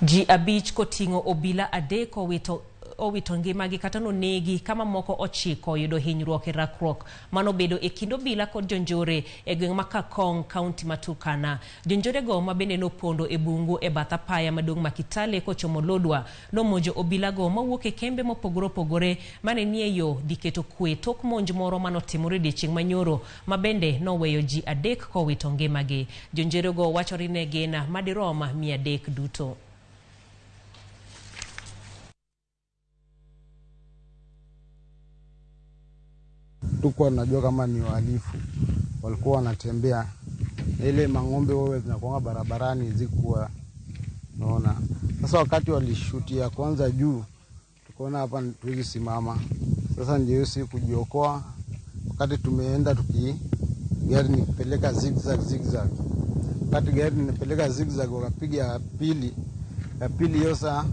Ji 5 koting'o obila 3 owito ngimagi kata nonegi kama moko 9 oyudo hinyruok e rakruok manobedo e kind obila kod jonjore e gweng' ma Kakong, kaunti ma Turkana. Jonjorego ma bende nopondo e bungu e bath apaya maduong' ma Kitale kochomo Lodwar nomonjo obilago mawuok e kembe mopogore opogore mane nie yo dhi keto kwe tok monj moro manotimore odiechieng' manyoro ma bende noweyo ji 3 kowito ngimagi. Jonjorego wachore ni ne gin madirom 300 duto. Tukuwa tunajua kama ni wahalifu, walikuwa wanatembea na ile mang'ombe wewe zinakuanga barabarani zikuwa naona. Sasa wakati walishutia kwanza juu, tukaona hapa tuwezi simama. Sasa ndio si kujiokoa, wakati tumeenda tuki gari nipeleka zigzag zigzag. Wakati gari nipeleka zigzag wakapiga ya pili hiyo saa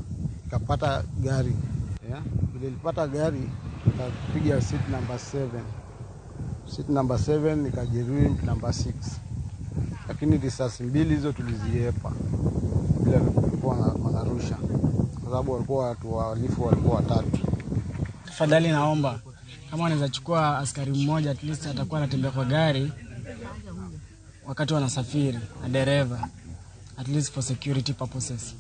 ikapata gari. Yeah, vile ilipata gari nikapiga seat number 7. Seat number 7 nikajeruhi number 6. Lakini risasi 2 hizo tuliziepa bila walikuwa wanarusha, kwa sababu walikuwa watu wahalifu walikuwa watatu. Tafadhali naomba kama wanaweza chukua askari mmoja at least atakuwa anatembea kwa gari wakati wanasafiri na dereva, at least for security purposes.